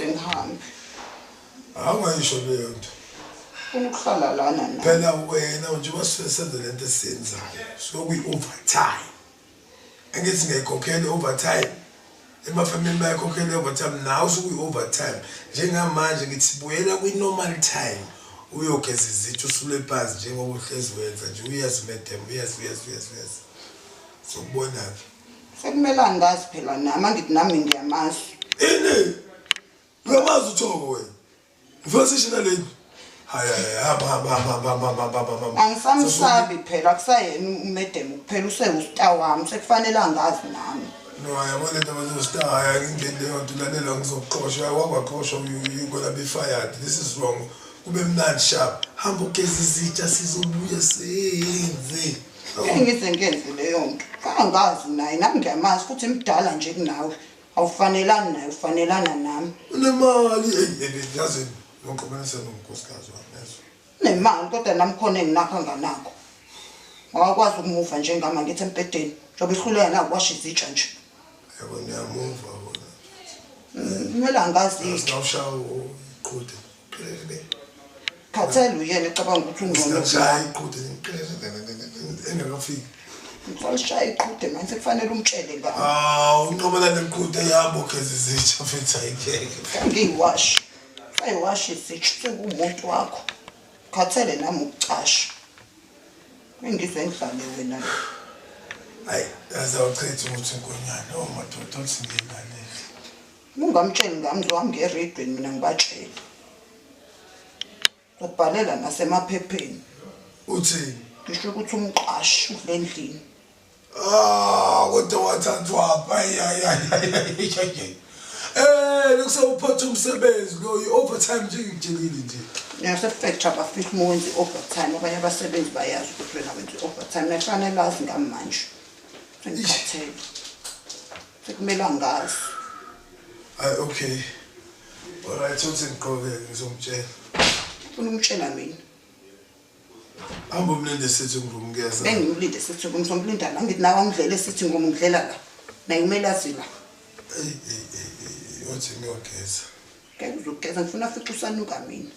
Ngize ngihambe. Awungayisho leyo nto. Ufuna ukuhlala lana na. Phela wena njengoba senza lento esiyenzayo, so kuyi-overtime. Angithi ngiyayikhokhela i-overtime. Emafemini bayakhokhela i-overtime, nawe usukuyi-overtime. Njengamanje ngithi buyela kwi-normal time. Uyogeza izitsha usule phansi njengoba uhlezi wenza nje, uyazi madam, uyazi uyazi uyazi uyazi. Sokubona-ke. Sekumele angazi phela nami, angithi nami ngiyamazi. Ini? Uyamazi uThoko wena? Ufuna sisho nalendlu? Hayi hayi, hamba hamba hamba hamba hamba hamba hamba. Angisamsabi phela, akusayena umedem kuphela, usewustar wami, sekufanele angazi nami. No, yabo lento abazostar, hayi angingeni leyo nto, lalela ngizokuxosha, wakwaxoshwa, you gonna be fired. This is wrong. Kube mnandi sharp. Hamba ugeze izitsha sizobuya senze. Ngeke ngize ngenze leyo nto. Angazi naye, nami ngiyamazi futhi mdala nje kunawe. Awufanelani naye, ufanelana nami. Unemali, hey, yazi ngiqobanisa nonkosikazi wami yazi. Unemali kodwa nami khona enginakho anganakho. Awakwazi ukumuva njengami ngithi embhedeni. Njengoba ihluleka na ukuwasha izitsha nje. Yabo ngiyamuva bona. Kumele angazi. Singawushaya uqhude. Khathele uyena ecabanga ukuthi ungcono. Singashaya iqhude engakafiki. Ngizolishaya iqhude manje, sekufanele umtshele ngami. Ah, unqobela leqhude yabo geza izitsha futhi ayikeke. Ngiyiwashi. Sayiwashi izitsha sekuwumuntu wakho. Khathele nami ukucasha. Engizwe ngidlale wena. Hayi, azawuchitha ukuthi inkonyane, oh madoda uthi ngiyilalele. Ungamtsheli ngami, ngizohamba ngeredweni mina ngibatshele. Ngizobhalela nasemaphepheni. Uthi ngisho ukuthi umqashi udle endlini. Ah, kodwa wathathwa hayi hayi hayi hayi. Lokusawuphatha umsebenzi lo i-overtime nje ngikutshelile nje. Nase-factory abafihli uma wenza i-overtime, abanye abasebenzi bayazi ukuthi wena wenza i-overtime, nakufanele azi ngami manje. Sengikhathele. Sekumele angazi. Hayi okay. Alright, uthi ngiqoke ngizomtshela. Ufuna umtshela mina? Hamba umlinde sitting room ngiyeza. Bengimlinde sitting room, ngizomlinda la, ngithi nawe angidlele sitting room ngidlela la. Naye kumele azi la. Ey ey ey, uthi ngiyogeza. Ngeke uzogeza, ngifuna futhi usanuka mina.